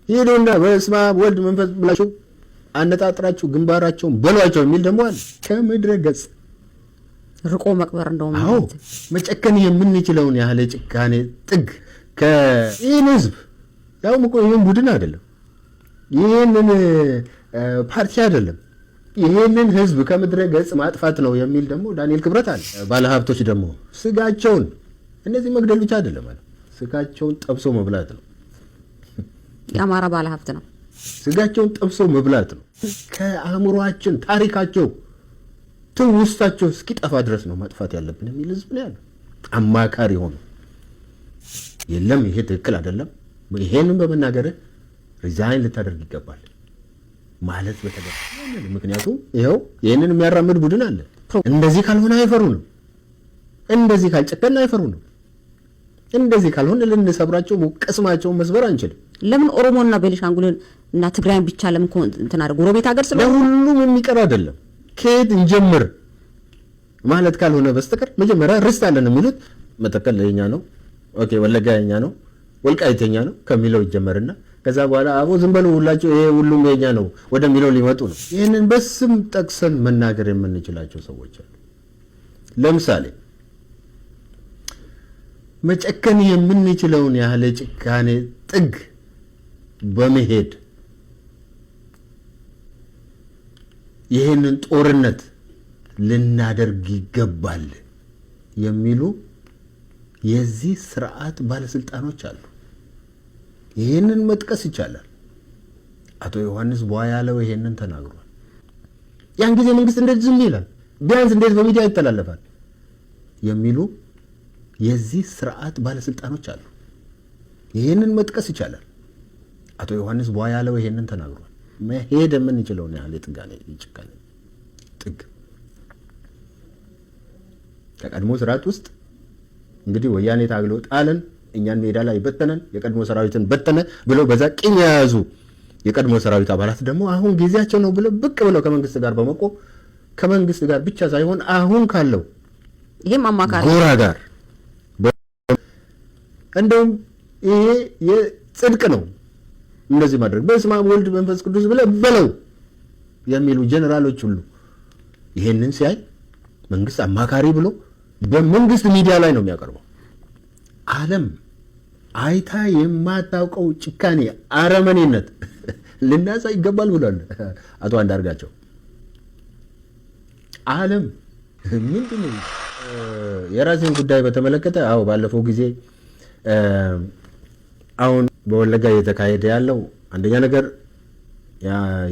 ሂዱና በስመ አብ ወልድ መንፈስ ብላችሁ አነጣጥራችሁ ግንባራቸውን በሏቸው የሚል ደግሞ አለ። ከምድረ ገጽ ርቆ መቅበር እንደውም። አዎ፣ መጨከን የምንችለውን ያህል የጭካኔ ጥግ ከይህን ህዝብ፣ ያውም እኮ ይህን ቡድን አይደለም፣ ይህንን ፓርቲ አይደለም፣ ይህንን ህዝብ ከምድረ ገጽ ማጥፋት ነው የሚል ደግሞ ዳንኤል ክብረት አለ። ባለሀብቶች ደግሞ ስጋቸውን፣ እነዚህ መግደል ብቻ አይደለም አለ፣ ስጋቸውን ጠብሶ መብላት ነው። የአማራ ባለሀብት ነው። ስጋቸውን ጠብሶ መብላት ነው። ከአእምሯችን ታሪካቸው ትውስታቸው እስኪጠፋ ድረስ ነው ማጥፋት ያለብን የሚል ህዝብ ነው ያለው። አማካሪ ሆኖ የለም ይሄ ትክክል አይደለም፣ ይሄንን በመናገር resign ልታደርግ ይገባል ማለት በተገባ። ምክንያቱም ይኸው ይህንን የሚያራምድ ቡድን አለ። እንደዚህ ካልሆነ አይፈሩንም። እንደዚህ ካልጨከን አይፈሩንም። እንደዚህ ካልሆነ ልንሰብራቸው ቅስማቸውን መስበር አንችልም። ለምን ኦሮሞና ቤኒሻንጉልን እና ትግራይን ብቻ ለምን እንትን አደረጉ? ጎረቤት ሀገር ስለሆነ? ለሁሉም የሚቀር አይደለም። ከየት እንጀምር ማለት ካልሆነ በስተቀር መጀመሪያ ርስት አለን የሚሉት መተከል የኛ ነው፣ okay፣ ወለጋ የኛ ነው፣ ወልቃይት የኛ ነው ከሚለው ይጀመርና ከዛ በኋላ አቦ ዝም በሉ ሁላቸው ይሄ ሁሉም የኛ ነው ወደሚለው ሊመጡ ነው። ይህንን በስም ጠቅሰን መናገር የምንችላቸው ሰዎች አሉ። ለምሳሌ መጨከን የምንችለውን ያህል የጭካኔ ጥግ በመሄድ ይህንን ጦርነት ልናደርግ ይገባል የሚሉ የዚህ ስርዓት ባለስልጣኖች አሉ። ይህንን መጥቀስ ይቻላል። አቶ ዮሐንስ ቧያለው ይሄንን ተናግሯል። ያን ጊዜ መንግስት እንዴት ዝም ይላል? ቢያንስ እንዴት በሚዲያ ይተላለፋል? የሚሉ የዚህ ስርዓት ባለስልጣኖች አሉ። ይህንን መጥቀስ ይቻላል። አቶ ዮሐንስ ቧያለው ይሄንን ተናግሯል። መሄድ የምንችለውን ያህል የጥጋኔ የጭካኔ ጥግ ከቀድሞ ስርዓት ውስጥ እንግዲህ ወያኔ ታግሎ ጣለን፣ እኛን ሜዳ ላይ በተነን፣ የቀድሞ ሰራዊትን በተነ ብለው በዛ ቂም የያዙ የቀድሞ ሰራዊት አባላት ደግሞ አሁን ጊዜያቸው ነው ብለው ብቅ ብለው ከመንግስት ጋር በመቆም፣ ከመንግስት ጋር ብቻ ሳይሆን አሁን ካለው ይሄም አማካሪ ጎራ ጋር እንደውም ይሄ የጽድቅ ነው እንደዚህ ማድረግ፣ በስመ አብ ወልድ መንፈስ ቅዱስ ብለህ በለው የሚሉ ጀኔራሎች ሁሉ ይሄንን ሲያይ መንግስት አማካሪ ብሎ በመንግስት ሚዲያ ላይ ነው የሚያቀርበው። ዓለም አይታ የማታውቀው ጭካኔ፣ አረመኔነት ልናሳይ ይገባል ብሏል አቶ አንዳርጋቸው። ዓለም ምንድን ነው? የራሴን ጉዳይ በተመለከተ አዎ፣ ባለፈው ጊዜ አሁን በወለጋ እየተካሄደ ያለው አንደኛ ነገር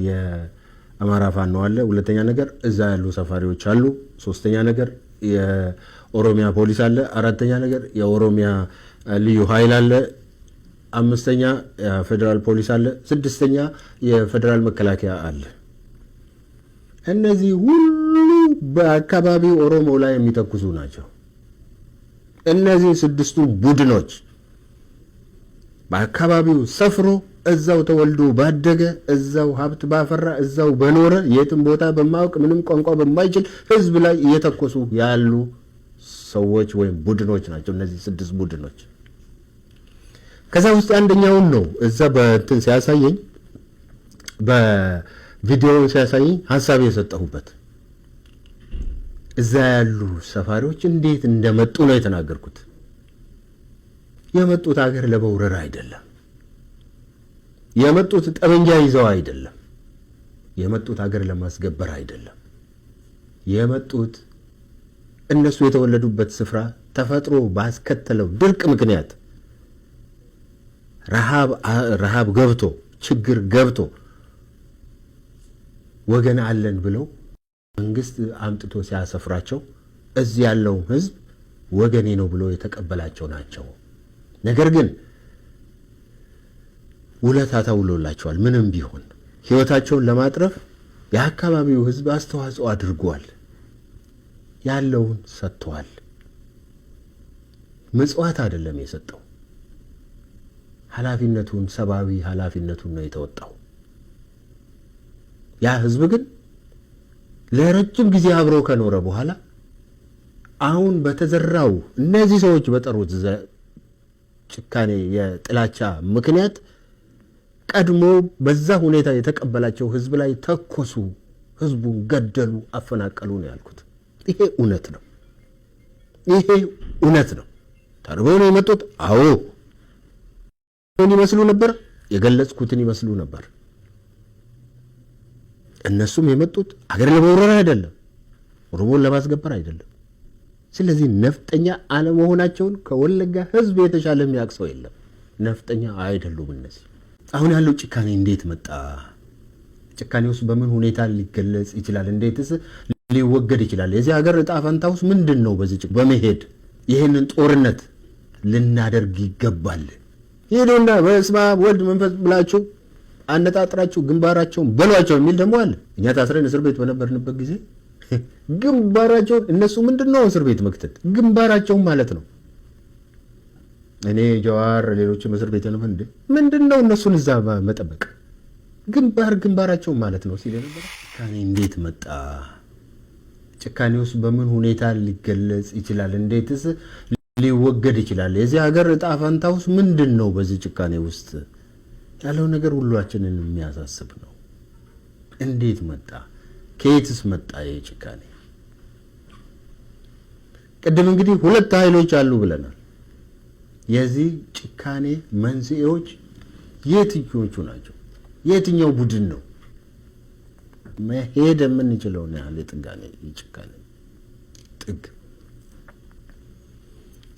የአማራ ፋኖ አለ፣ ሁለተኛ ነገር እዛ ያሉ ሰፋሪዎች አሉ፣ ሶስተኛ ነገር የኦሮሚያ ፖሊስ አለ፣ አራተኛ ነገር የኦሮሚያ ልዩ ኃይል አለ፣ አምስተኛ የፌዴራል ፖሊስ አለ፣ ስድስተኛ የፌዴራል መከላከያ አለ። እነዚህ ሁሉ በአካባቢው ኦሮሞ ላይ የሚተኩሱ ናቸው። እነዚህ ስድስቱ ቡድኖች በአካባቢው ሰፍሮ እዛው ተወልዶ ባደገ፣ እዛው ሀብት ባፈራ፣ እዛው በኖረ፣ የትም ቦታ በማያውቅ፣ ምንም ቋንቋ በማይችል ህዝብ ላይ እየተኮሱ ያሉ ሰዎች ወይም ቡድኖች ናቸው። እነዚህ ስድስት ቡድኖች ከዛ ውስጥ አንደኛውን ነው እዛ በእንትን ሲያሳየኝ፣ በቪዲዮ ሲያሳየኝ ሀሳብ የሰጠሁበት። እዛ ያሉ ሰፋሪዎች እንዴት እንደመጡ ነው የተናገርኩት። የመጡት ሀገር ለመውረር አይደለም። የመጡት ጠመንጃ ይዘው አይደለም። የመጡት ሀገር ለማስገበር አይደለም። የመጡት እነሱ የተወለዱበት ስፍራ ተፈጥሮ ባስከተለው ድርቅ ምክንያት ረሃብ ገብቶ፣ ችግር ገብቶ፣ ወገን አለን ብለው መንግስት አምጥቶ ሲያሰፍራቸው እዚህ ያለው ህዝብ ወገኔ ነው ብሎ የተቀበላቸው ናቸው። ነገር ግን ውለታ ተውሎላቸዋል። ምንም ቢሆን ህይወታቸውን ለማጥረፍ የአካባቢው ህዝብ አስተዋጽኦ አድርጓል። ያለውን ሰጥተዋል። ምጽዋት አይደለም የሰጠው፣ ኃላፊነቱን፣ ሰብአዊ ኃላፊነቱን ነው የተወጣው። ያ ህዝብ ግን ለረጅም ጊዜ አብሮ ከኖረ በኋላ አሁን በተዘራው፣ እነዚህ ሰዎች በጠሩት ጭካኔ የጥላቻ ምክንያት ቀድሞ በዛ ሁኔታ የተቀበላቸው ህዝብ ላይ ተኮሱ፣ ህዝቡን ገደሉ፣ አፈናቀሉ ነው ያልኩት። ይሄ እውነት ነው። ይሄ እውነት ነው። ተርበው ነው የመጡት። አዎ ይመስሉ ነበር፣ የገለጽኩትን ይመስሉ ነበር። እነሱም የመጡት አገር ለመውረር አይደለም፣ ኦሮሞን ለማስገበር አይደለም። ስለዚህ ነፍጠኛ አለመሆናቸውን ከወለጋ ህዝብ የተሻለ የሚያውቅ ሰው የለም። ነፍጠኛ አይደሉም እነዚህ። አሁን ያለው ጭካኔ እንዴት መጣ? ጭካኔ ውስጥ በምን ሁኔታ ሊገለጽ ይችላል? እንዴትስ ሊወገድ ይችላል? የዚህ ሀገር እጣ ፈንታ ውስጥ ምንድን ነው? በዚህ በመሄድ ይህንን ጦርነት ልናደርግ ይገባል። ሄዶና በስመ አብ ወልድ መንፈስ ብላችሁ አነጣጥራችሁ ግንባራቸውን በሏቸው የሚል ደግሞ አለ። እኛ ታስረን እስር ቤት በነበርንበት ጊዜ ግንባራቸውን እነሱ ምንድን ነው እስር ቤት መክተት ግንባራቸውን ማለት ነው። እኔ ጀዋር፣ ሌሎችም እስር ቤት ነበር እንዴ ምንድን ነው እነሱን እዛ መጠበቅ ግንባራቸውን ማለት ነው ሲል ነበር። ጭካኔ እንዴት መጣ? ጭካኔ ውስጥ በምን ሁኔታ ሊገለጽ ይችላል? እንዴትስ ሊወገድ ይችላል? የዚህ ሀገር እጣ ፈንታ ውስጥ ምንድን ነው? በዚህ ጭካኔ ውስጥ ያለው ነገር ሁላችንን የሚያሳስብ ነው። እንዴት መጣ? ከየትስ መጣ ይሄ ጭካኔ? ቅድም እንግዲህ ሁለት ኃይሎች አሉ ብለናል። የዚህ ጭካኔ መንስኤዎች የትኞቹ ናቸው? የትኛው ቡድን ነው? መሄድ የምንችለውን ያህል የጥጋኔ የጭካኔ ጥግ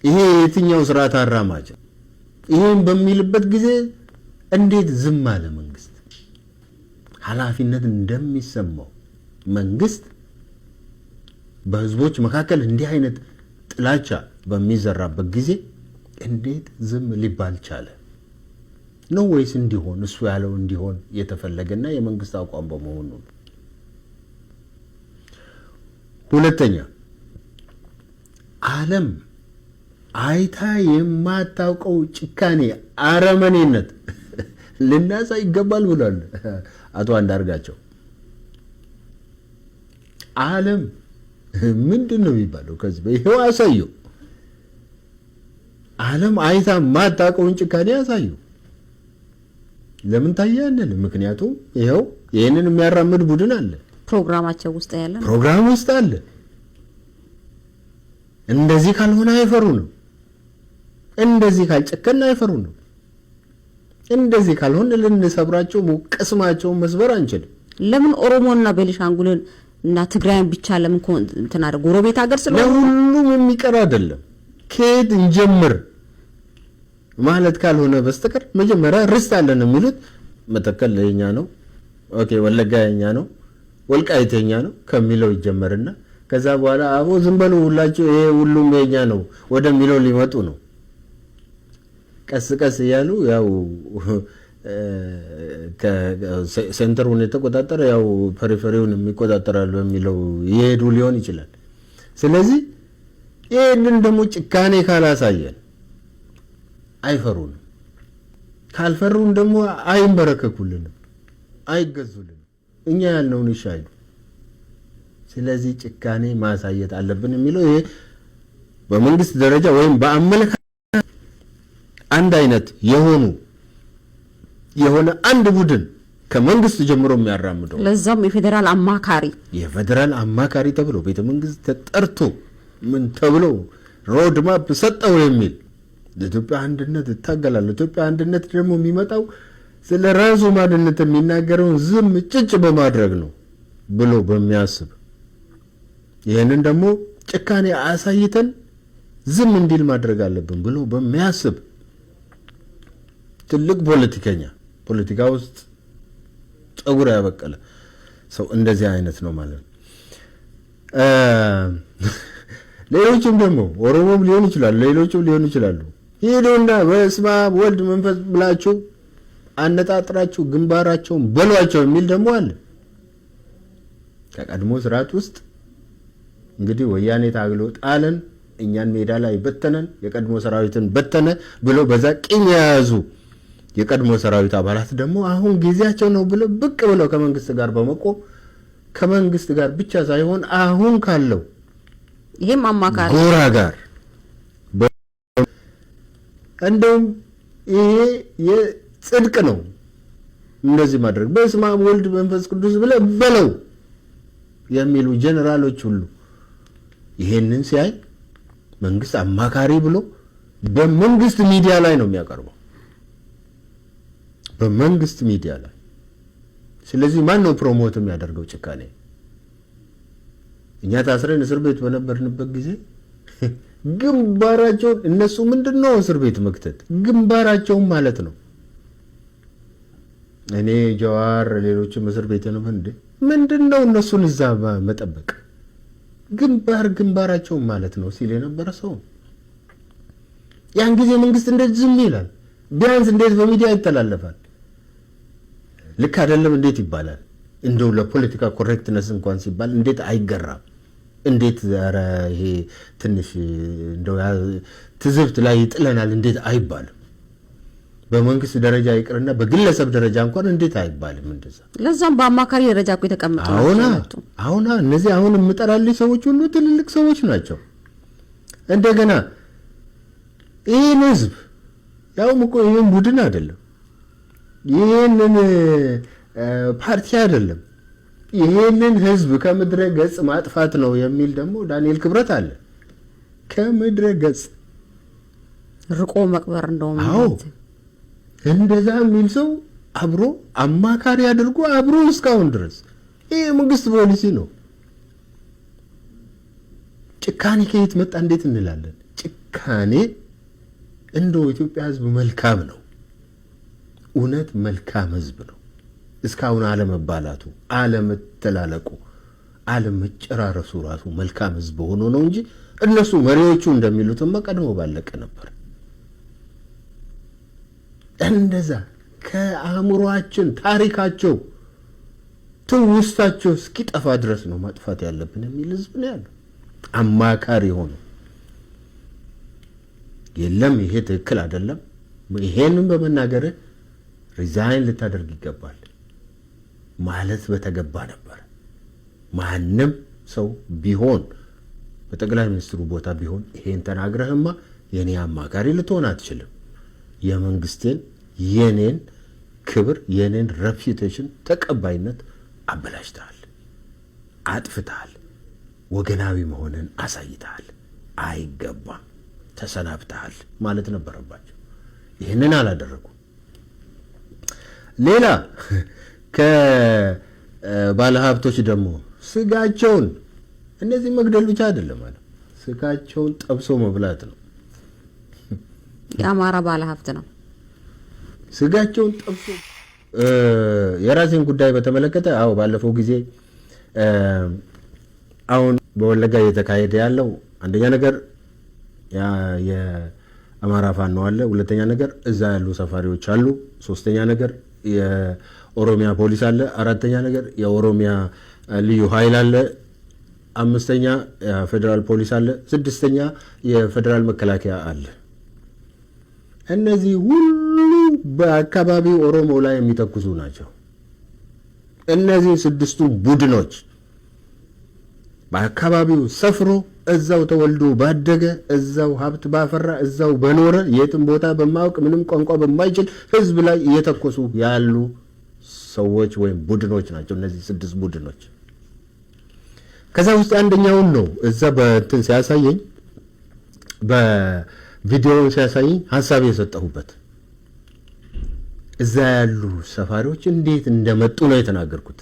ይሄ የትኛው ስርዓት አራማጅ ይሄን በሚልበት ጊዜ እንዴት ዝም አለ መንግስት? ኃላፊነት እንደሚሰማው መንግስት በህዝቦች መካከል እንዲህ አይነት ጥላቻ በሚዘራበት ጊዜ እንዴት ዝም ሊባል ቻለ? ነው ወይስ እንዲሆን እሱ ያለው እንዲሆን የተፈለገና የመንግስት አቋም በመሆኑ ነው? ሁለተኛ ዓለም አይታ የማታውቀው ጭካኔ፣ አረመኔነት ልናሳይ ይገባል ብሏል አቶ አንዳርጋቸው። ዓለም ምንድን ነው የሚባለው? ከዚህ ይሄው አሳየው። ዓለም አይታ የማታውቀውን ጭካኔ አሳየው። ለምን ታየ አንልም። ምክንያቱም ይኸው ይህንን የሚያራምድ ቡድን አለ፣ ፕሮግራማቸው ውስጥ ያለ ነው። ፕሮግራም ውስጥ አለ። እንደዚህ ካልሆነ አይፈሩንም። እንደዚህ ካልጨከን አይፈሩንም። እንደዚህ ካልሆነ ልንሰብራቸው ቅስማቸውን መስበር አንችልም። ለምን ኦሮሞና ቤኒሻንጉልን እና ትግራይን ብቻ ለምን እንትን አደረጉ? ጎረቤት ሀገር ስለሆነ ለሁሉም የሚቀር አይደለም። ከየት እንጀምር ማለት ካልሆነ በስተቀር መጀመሪያ ርስት አለን የሚሉት መተከል የኛ ነው፣ okay፣ ወለጋ የኛ ነው፣ ወልቃይት የኛ ነው ከሚለው ይጀመርና ከዛ በኋላ አቦ ዝም በሉ ሁላችሁ ይሄ ሁሉም የኛ ነው ወደሚለው ሊመጡ ነው። ቀስ ቀስ እያሉ ያው center ኡን የተቆጣጠረ ያው periphery ውን የሚቆጣጠራሉ የሚለው ይሄዱ ሊሆን ይችላል። ስለዚህ ይህንን ደግሞ ጭካኔ ካላሳየን አይፈሩንም። ካልፈሩን ደግሞ አይንበረከኩልንም፣ አይገዙልንም። እኛ ያልነውን እሺ አይሉ። ስለዚህ ጭካኔ ማሳየት አለብን የሚለው ይሄ በመንግስት ደረጃ ወይም በአመለካከት አንድ አይነት የሆነ አንድ ቡድን ከመንግስት ጀምሮ የሚያራምደው ለዛም የፌዴራል አማካሪ ተብሎ ቤተ መንግስት ተጠርቶ ምን ተብሎ road map ሰጠው የሚል ለኢትዮጵያ አንድነት እታገላለሁ። ኢትዮጵያ አንድነት ደግሞ የሚመጣው ስለ ራሱ ማንነት የሚናገረውን ዝም ጭጭ በማድረግ ነው ብሎ በሚያስብ ይህንን ደግሞ ጭካኔ አሳይተን ዝም እንዲል ማድረግ አለብን ብሎ በሚያስብ ትልቅ ፖለቲከኛ ፖለቲካ ውስጥ ፀጉር ያበቀለ ሰው እንደዚህ አይነት ነው ማለት ነው። ሌሎችም ደግሞ ኦሮሞም ሊሆን ይችላሉ፣ ሌሎችም ሊሆኑ ይችላሉ። ሂዱና በስመ አብ ወልድ መንፈስ ብላችሁ አነጣጥራችሁ ግንባራቸውን በሏቸው የሚል ደግሞ አለ። ከቀድሞ ስርዓት ውስጥ እንግዲህ ወያኔ ታግሎ ጣለን፣ እኛን ሜዳ ላይ በተነን፣ የቀድሞ ሰራዊትን በተነ ብሎ በዛ ቂም የያዙ የቀድሞ ሰራዊት አባላት ደግሞ አሁን ጊዜያቸው ነው ብለው ብቅ ብለው ከመንግስት ጋር በመቆም ከመንግስት ጋር ብቻ ሳይሆን አሁን ካለው ይሄም አማካሪ ጎራ ጋር እንደውም ይሄ የጽድቅ ነው፣ እንደዚህ ማድረግ በስመ አብ ወልድ መንፈስ ቅዱስ ብለህ በለው የሚሉ ጀነራሎች ሁሉ ይሄንን ሲያይ መንግስት አማካሪ ብሎ በመንግስት ሚዲያ ላይ ነው የሚያቀርበው፣ በመንግስት ሚዲያ ላይ። ስለዚህ ማን ነው promote የሚያደርገው ጭካኔ? እኛ ታስረን እስር ቤት በነበርንበት ጊዜ ግንባራቸውን እነሱ ምንድን ነው እስር ቤት መክተት ግንባራቸውን ማለት ነው። እኔ ጀዋር፣ ሌሎችም እስር ቤት ነው እንዴ ምንድን ነው እነሱን እዛ መጠበቅ ግንባር ግንባራቸውን ማለት ነው ሲል የነበረ ሰው ያን ጊዜ መንግስት እንዴት ዝም ይላል? ቢያንስ እንዴት በሚዲያ ይተላለፋል? ልክ አይደለም እንዴት ይባላል? እንደው ለፖለቲካ correctness እንኳን ሲባል እንዴት አይገራም? እንዴት ኧረ ይሄ ትንሽ እንደው ትዝብት ላይ ይጥለናል እንዴት አይባልም? በመንግስት ደረጃ ይቅርና በግለሰብ ደረጃ እንኳን እንዴት አይባልም? እንደዛ ለዛም በአማካሪ ደረጃ እኮ የተቀመጡ አሁና አሁና እነዚህ አሁን የምጠራልኝ ሰዎች ሁሉ ትልልቅ ሰዎች ናቸው። እንደገና ይህን ህዝብ ያውም እኮ ይህን ቡድን አይደለም፣ ይህንን ፓርቲ አይደለም፣ ይህንን ህዝብ ከምድረ ገጽ ማጥፋት ነው የሚል ደግሞ ዳንኤል ክብረት አለ። ከምድረ ገጽ ርቆ መቅበር እንደውም አዎ እንደዛ የሚል ሰው አብሮ አማካሪ አድርጎ አብሮ እስካሁን ድረስ ይህ የመንግስት ፖሊሲ ነው። ጭካኔ ከየት መጣ እንዴት እንላለን? ጭካኔ እንደው ኢትዮጵያ ህዝብ መልካም ነው፣ እውነት መልካም ህዝብ ነው። እስካሁን አለመባላቱ፣ አለመተላለቁ፣ አለመጨራረሱ ራሱ መልካም ህዝብ ሆኖ ነው እንጂ እነሱ መሪዎቹ እንደሚሉትማ ቀድሞ ባለቀ ነበር። እንደዛ ከአእምሯችን ታሪካቸው ትውስታቸው እስኪጠፋ ድረስ ነው ማጥፋት ያለብን የሚል ህዝብ ነው ያለው። አማካሪ ሆኖ የለም ይሄ ትክክል አይደለም፣ ይሄንን በመናገር resign ልታደርግ ይገባል ማለት በተገባ ነበር። ማንም ሰው ቢሆን በጠቅላይ ሚኒስትሩ ቦታ ቢሆን ይሄን ተናግረህማ የኔ አማካሪ ልትሆን አትችልም፣ የመንግስቴን የኔን ክብር የኔን reputation ተቀባይነት አበላሽተሃል፣ አጥፍተሃል፣ ወገናዊ መሆንን አሳይተሃል፣ አይገባም፣ ተሰናብተሃል ማለት ነበረባቸው። ይህንን አላደረጉም። ሌላ ከባለሀብቶች ደግሞ ስጋቸውን እነዚህ መግደል ብቻ አይደለም አለ ስጋቸውን ጠብሶ መብላት ነው። የአማራ ባለሀብት ነው። ስጋቸውን ጠብሶ የራሴን ጉዳይ በተመለከተ አዎ ባለፈው ጊዜ አሁን በወለጋ እየተካሄደ ያለው አንደኛ ነገር የአማራ ፋኖ አለ፣ ሁለተኛ ነገር እዛ ያሉ ሰፋሪዎች አሉ፣ ሶስተኛ ነገር የኦሮሚያ ፖሊስ አለ፣ አራተኛ ነገር የኦሮሚያ ልዩ ኃይል አለ፣ አምስተኛ የፌዴራል ፖሊስ አለ፣ ስድስተኛ የፌዴራል መከላከያ አለ። እነዚህ ሁሉ በአካባቢው ኦሮሞ ላይ የሚተኩሱ ናቸው። እነዚህ ስድስቱ ቡድኖች በአካባቢው ሰፍሮ እዛው ተወልዶ ባደገ እዛው ሀብት ባፈራ እዛው በኖረ የትም ቦታ በማያውቅ ምንም ቋንቋ በማይችል ሕዝብ ላይ እየተኮሱ ያሉ ሰዎች ወይም ቡድኖች ናቸው። እነዚህ ስድስት ቡድኖች ከዛ ውስጥ አንደኛውን ነው እዛ በእንትን ሲያሳየኝ በቪዲዮ ሲያሳየኝ ሀሳብ የሰጠሁበት እዛ ያሉ ሰፋሪዎች እንዴት እንደመጡ ነው የተናገርኩት።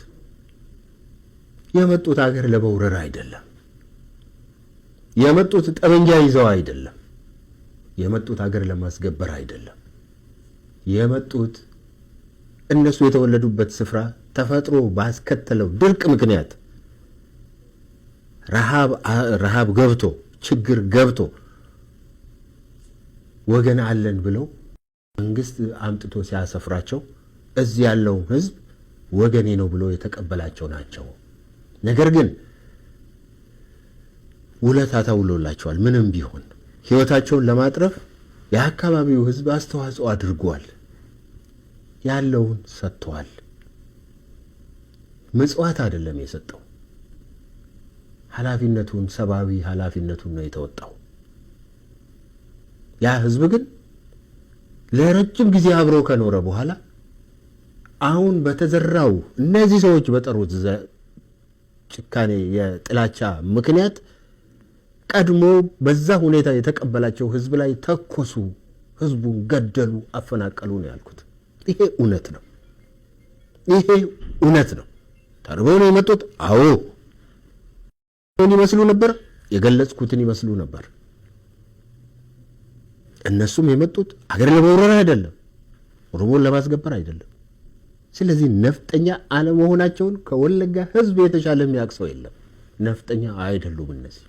የመጡት ሀገር ለመውረር አይደለም። የመጡት ጠመንጃ ይዘው አይደለም። የመጡት ሀገር ለማስገበር አይደለም። የመጡት እነሱ የተወለዱበት ስፍራ ተፈጥሮ ባስከተለው ድርቅ ምክንያት ረሃብ ገብቶ ችግር ገብቶ ወገን አለን ብለው መንግስት አምጥቶ ሲያሰፍራቸው እዚህ ያለው ህዝብ ወገኔ ነው ብሎ የተቀበላቸው ናቸው። ነገር ግን ውለታ ተውሎላቸዋል። ምንም ቢሆን ህይወታቸውን ለማጥረፍ የአካባቢው ህዝብ አስተዋጽኦ አድርጓል። ያለውን ሰጥተዋል። ምጽዋት አይደለም የሰጠው፣ ኃላፊነቱን ሰብአዊ ኃላፊነቱን ነው የተወጣው። ያ ህዝብ ግን ለረጅም ጊዜ አብሮ ከኖረ በኋላ አሁን በተዘራው እነዚህ ሰዎች በጠሩት ጭካኔ የጥላቻ ምክንያት ቀድሞ በዛ ሁኔታ የተቀበላቸው ህዝብ ላይ ተኮሱ፣ ህዝቡን ገደሉ፣ አፈናቀሉ ነው ያልኩት። ይሄ እውነት ነው። ይሄ እውነት ነው። ተርበው ነው የመጡት። አዎ ይመስሉ ነበር፣ የገለጽኩትን ይመስሉ ነበር። እነሱም የመጡት አገር ለመውረር አይደለም፣ ኦሮሞን ለማስገበር አይደለም። ስለዚህ ነፍጠኛ አለመሆናቸውን ከወለጋ ህዝብ የተሻለ የሚያውቅ ሰው የለም። ነፍጠኛ አይደሉም እነዚህ።